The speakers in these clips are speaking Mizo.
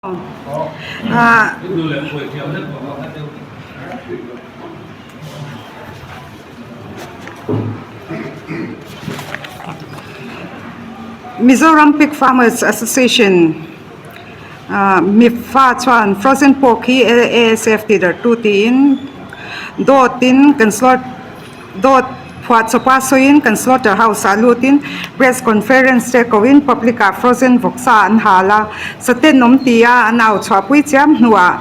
Mizoram Pig Farmers Association ah mifa chuan frozen pork hi A_S_F tih darh tu tiin dawt in kan slaught Dawt phuahchawpa sawiin kan slaughter house ah lutin press conference te kohin public ah frozen vawksa an hal a, saten awm tia an au chhuahpui chiam hnuah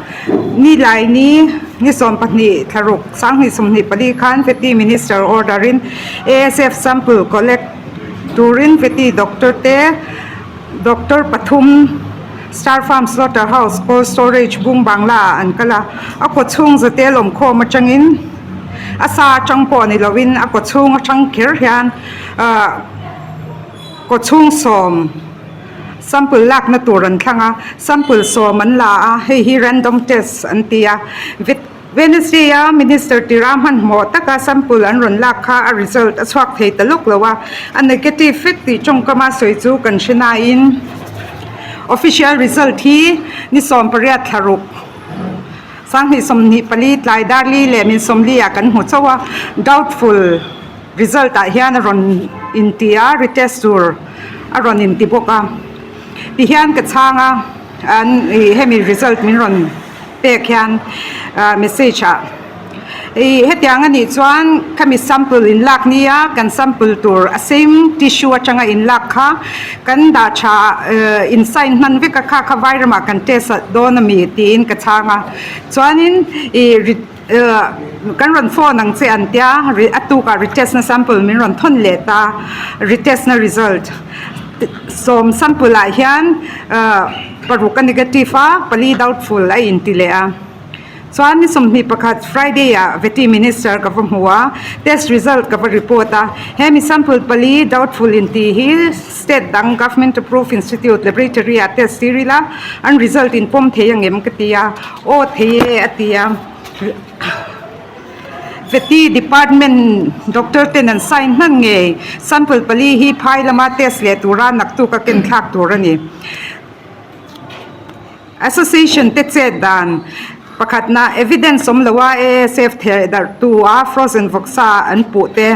Nilaini ni 12 thlaruk 2024 khan Vety Minister order in ASF sample collect turin Vety doctor te doctor pathum Star Farm slaughter house cold storage bung bangla ah an kal a, a kawchhung zatel awmkhawm atangin. A sa atang pawh ni lovin a kawchhung atang kher hian ahh kawchhung sawm sample lakna tur an thlang a sample sawm an la a hei hi random test an ti a Wednesday a minister tira hmanhmawh taka sample an rawn lak kha a result a chhuak thei ta lawk lo a a negative vek tih tawngkama sawi chu kan hre nain official result hi ni 18 thlaruk. 2024 tlai darli leh min 40 ah kan hmu chauh a, doubtful result ah hian a rawn inti a, retest tur a rawn inti bawk a, tihian ka chhang a, an ih hemi result min rawn pek hian message ah. Ih hetiang a nih chuan khami sample in lak nia kan sample tur a same tissue atanga in lak kha kan dah tha in sign hman vek a kha kha vai ramah kan test dawn a mi tiin ka chhang a chuanin ih kan rawn phone ang che an tia a tukah retest na sample min rawn thawn leh ta retest na result sawm sample ah hian paruk a negative a pali doubtful a inti leh a. Chuan ni 21 Friday ah Vety Minister ka va hmu a, test result ka va report a. He mi sample pali doubtful in tih hi state dang government approved institute laboratory ah test tir ila an result in pawm thei angem ka ti a, aw thei e a ti a. Vety department doctor ten an sign hman ngei sample pali hi phai lama test leh tura naktuk a ken thlak tur a ni. Association te chet dan pakhatna evidence awm lo a ASF theh darh tu a frozen vawksa an puh te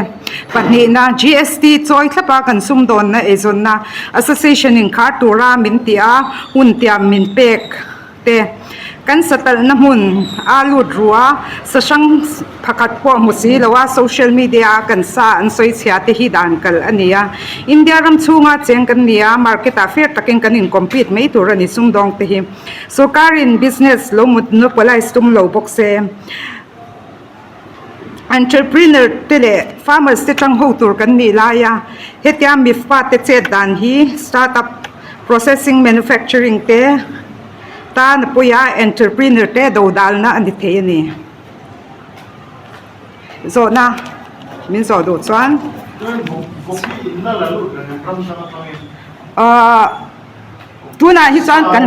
pahnihna GST chawi thlap a kan sumdawnna eizawnna association in khar tura min tih a hun tiam min pek te kan satalhna hmun a lut ru a sahrang Phakhat pawh hmu si lo a, social media a kan sa an sawi chhia te hi dan kal a ni a. India ram chhunga cheng kan ni a, market ah fair takin kan in compete mai tur a ni sumdawng te hi. Sorkarin business lo monopolize tum lo bawk se. Entrepreneur te leh farmers te tang ho tur kan nih lai a, hetia mifpa te chet dan hi startup, processing, manufacturing te tan a pawi a, entrepreneur te dodalna a ni thei a ni. Zawhna min zawh duh chuan ahh tunah hi chuan kan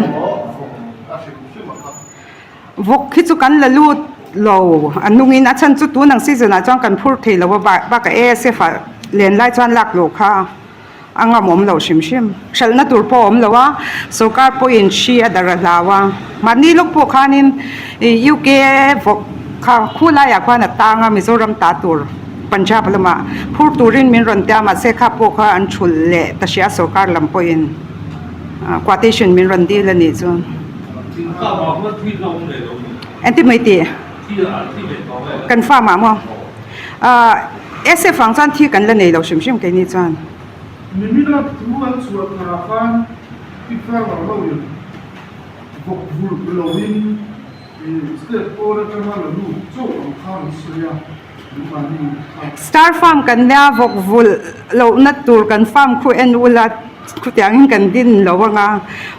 vawk hi chu kan la lut lo a nungin a chhan chu tun ang season ah chuan kan phur thei lo a bakah ASF ah len lai chuan lak loh kha. A ngam awm lo hrim hrim. Hralhna tur pawh a awm lo a, sorkar pawhin hri a dar a hlau a. Mahni lawk pawh khanin UK vawk kha khu laiah khuan a tang a, Mizoram ta tur Punjab lamah phur turin min rawn tia mahse kha pawh kha an thulh leh ta hria sorkar lam pawhin quotation min rawn dil a nih chu. Engtin mai tih? Kan farm ah maw? SF vang chuan thi kan la nei lo hrim hrim keini chuan. Nimina thu an chhuah tharah khan i farmer ho in vawk vulh loin state pawn atanga la lut chauh ang kha an sawi a, anmahni kha. Star farm kan nia vawk vulh lohna tur kan farm khu en ula khutiangin kan din lo anga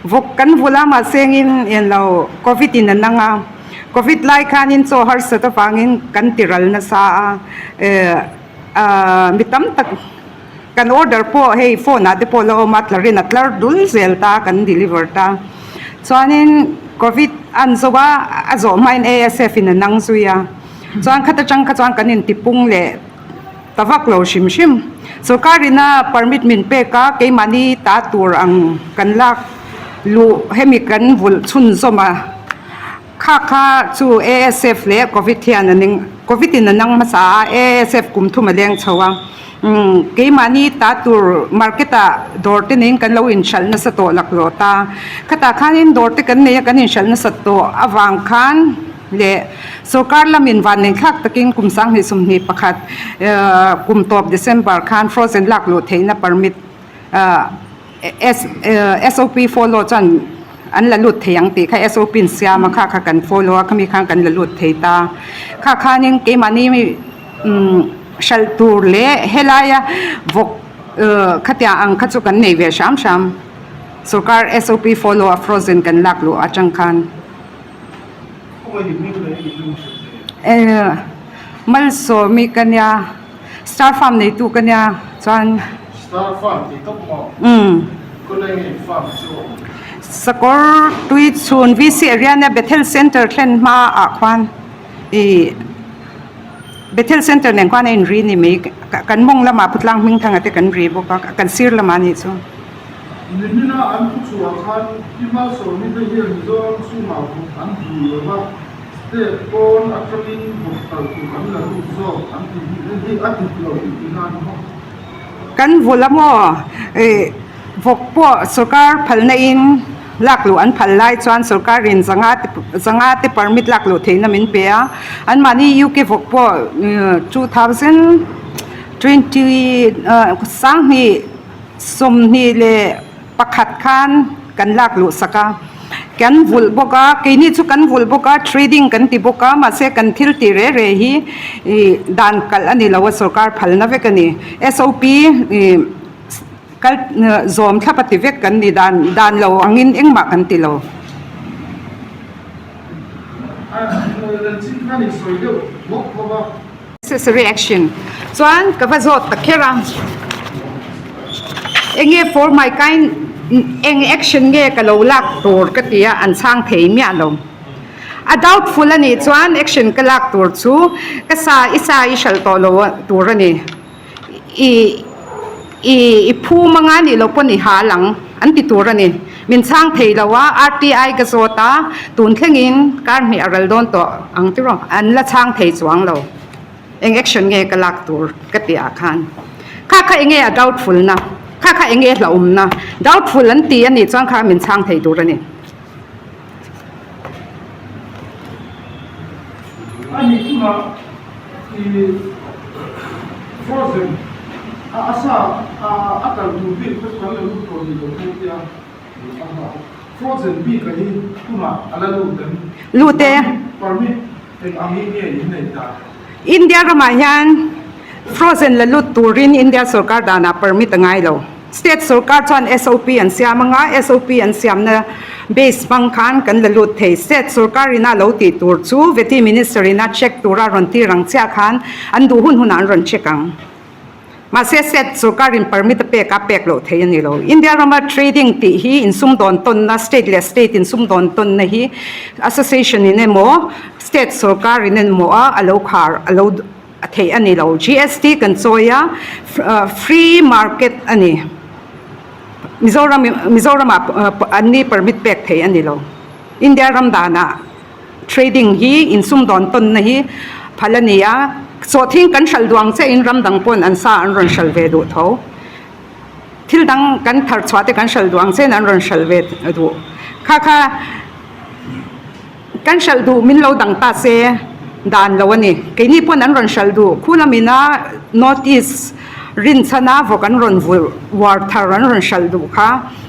vawk kan vulh a mahse engin englo covid in a nang a. Covid lai khanin chaw harsat avangin kan ti ral nasa a, mi tam tak kan order pawh hei phone ah te pawh la awm a, tlarin a tlar dul zel ta kan deliver ta. Chuanin Covid an zo a, a zawh hmain ASF in a nang zui a, chuan khata tang kha chuan kan intipung leh ta vak lo hrim hrim. Sorkar ina permit min pek a, keimahni ta tur ang kan lak. Luh hemi kan vulh chhunzawm a, kha kha chu ASF leh Covid hian a ning Covid in a nang hmasa a, ASF kum thum a leng chho a, umm keimahni ta tur market ah dawr te neiin kan lo inhralh nasa tawh laklawh ta, khatah khanin dawr te kan nei a kan inhralh nasa tawh avang khan leh sorkar lamin vanneih thlak takin kum 2021 kum tawp December khan frozen lak luh theihna permit SOP follow chuan an la lut thei ang tih kha SOP in siam a kha kha kan follow a khami khan kan la lut thei ta kha khanin keimahni umm hralh tur leh helaia vawk khatiang ang kha chu kan nei ve hram hram sorkar SOP follow a frozen kan lak luh atang khan. Malsawmi ka nia Star farm neitu ka nia chuan Star farm tih tawp maw? Umm. Khawlai nge farm chu a awm? Sakawr tui chhun VC area nia Bethel Center thlen hma ah khuan ih Bethel Center nen khuan a inri ni mai kan mawng lamah Putlang Hmingthanga te kan ri bawk a kan sir lamah a nih chu. Nimina an thu chhuah khan Pi Malsawmi te hian Mizoram chhungah vut an duh lo va. State pawn atangin vawk kal tur an la lut zawk an ti hi hei hi a dik lo tih tihna a ni maw? Kan vul a maw? Ih vawk pawh sorkar phalna in lak luh an phal lai chuan sorkar in zanga te zanga te permit lak luh theihna min pe a, anmahni UK vawk pawh 2020 21 khan kan lak luh sak a, kan vulh bawk a, keini chu kan vulh bawk a, trading kan ti bawk a, mahse kan thil tih reh reh hi ih dan kalh a ni lo a, sorkar phalna vek a ni. SOP ih kal zawm thlap a ti vek kan ni, dan dan lo angin engmah kan ti lo. Necessary action chuan ka va zawt ta kher a, enge for my kind eng action nge ka lo lak tur ka ti a, an chhang thei miah lo. A doubtful a nih chuan action ka lak tur chu ka sa i sa i hralh tawh lo tur a ni. I i i phum anga nih loh pawn i hal ang an ti tur a ni. Min chhang thei lo a, RTI ka zawt a, tun thlengin kar hnih a ral dawn tawh ang ti rawh, an la chhang thei chuang lo. Eng action nge ka lak tur ka tih ah khan kha kha enge a doubtful na, kha kha enge hlauhawm na, doubtful an ti a nih chuan kha min chhang thei tur a ni. A nih tunah i frozen a a sa a a kal tur bik kha chu kan la lut tawh ni lo thei tia frozen bik a hi tunah a la lut em? Lut e. Permit eng ang hi nge in nei ta? India ramah hian frozen la lut turin India sorkar danah permit a ngai lo. State sorkar chuan SOP an siam anga, SOP an siamna base hmang khan kan la lut thei. State sorkar ina lo tih tur chu Vety Minister ina check tura rawn tir ang chiah khan an duh hun hunah an rawn check ang. Mahse state sorkar in permit a pek a, pek loh thei a ni lo. India rama trading tih hi insumdawn tawnna, state leh state insumdawn tawnna hi association in emaw state sorkar in emaw a a lo khar a lo A theih a ni lo. GST kan chawi a, free market a ni. Mizoram Mizoramah an ni permit pek thei a ni lo. India ram danah trading hi insumdawn tawnna hi phal a ni a, sawhthing kan hralh duang chiahin ram dang pawn an sa an rawn hralh ve duh tho. Thil dang kan thar chhuah te kan hralh duang chiahin an rawn hralh ve duh. Kha kha. Kan hralh duh min lo dang ta se dan lo a ni. Keini pawn an rawn hralh duh. Khu lamina North East rinchhana vawk an rawn vulh uar thar an rawn hralh duh kha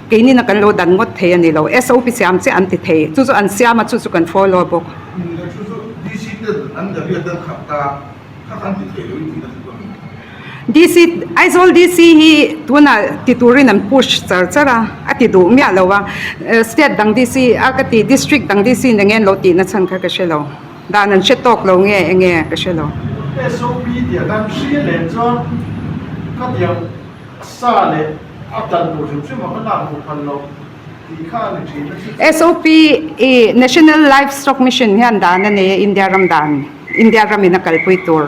keinina kan lo dan ngawt thei a ni lo. SOP siam chiah an ti thei. Chu chu an siam a, chu chu kan follow bawk. Chu chu DC ten an dariat an khat ta. Kha kan ti thei lo i tih na chu ka ni. DC, Aizawl DC hi tunah ti turin an push char char a, a ti duh miah lo a. State dang DC a ka ti, District dang DC nen nge an lo tih na chhan kha ka hre lo. Dan an hre tawk lo nge enge ka hre lo. SOP tih a kan hria leh chuan ka tiang sa leh a dan tur hrim hrim a ka lak duh phal lo tih kha a ni thin a chu. SOP i National Livestock Mission hian dan a nei a India ram dan. India ramin a kalpui tur.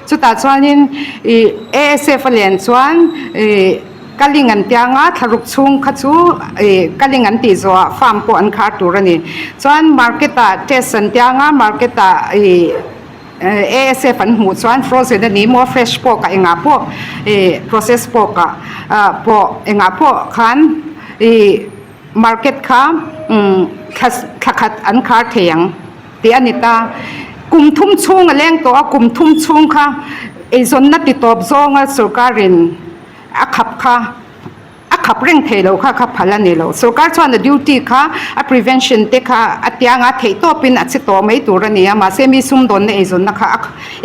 Chutah chuanin ih ASF a len chuan ih Culling an tia anga thlaruk chhung kha chu ih culling an tih zawhah farm pawh an khar tur a ni. Chuan market ah test an tia anga market ah ih ASF an hmuh chuan frozen a ni maw fresh pork ah engah pawh ih process pork ah ah pawh engah pawh khan ih market kha umm thla thla khat an khar thei ang tih a ni ta. Kum thum chhung a leng tawh a kum thum chhung kha eizawnna ti tawp zawnga sorkarin a khap kha a khap reng thei lo kha kha phal a ni lo. Sorkar chuan a duty kha a prevention te kha a tiang a theih tawpin a che tawh mai tur a ni a mahse mi sumdawnna eizawnna kha a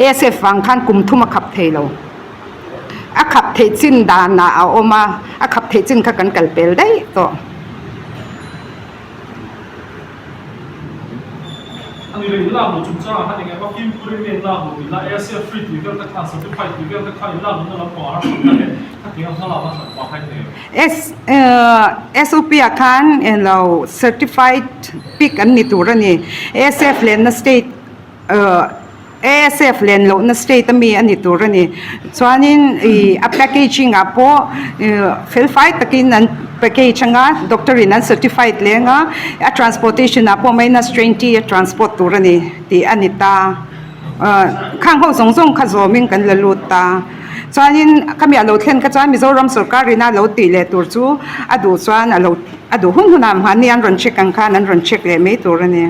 ASF vang khan kum thum a khap thei lo. A khap theih chin danah a awm a, a khap theih chin kha kan kal pel daih tawh. A ni leh inlak loh chungchangah khan eng emaw fimkhur in nge inlak loh tih la ASF free tih vel te khan certified tih vel te khan inlak lohna lampangah harsatna leh khatiang a hmalakna hran pah kha in nei em? SOP ah khan eng lo certified pig an ni tur a ni. ASF lenna state ASF len lohna state ami a ni tur a ni. Chuanin ih a packaging ah pawh fel fai takin an package anga doctor in an certified leng a, a transportation ah pawh minus 20 a transport tur a ni tih a ni ta. Khang ho zawng zawng kha zawmin kan la lut ta. Chuanin khami a lo thlen kha chuan Mizoram sorkar ina lo tih leh tur chu a duh chuan a lo a duh hun hunah mahni an rawn check ang khan an rawn check leh mai tur a ni.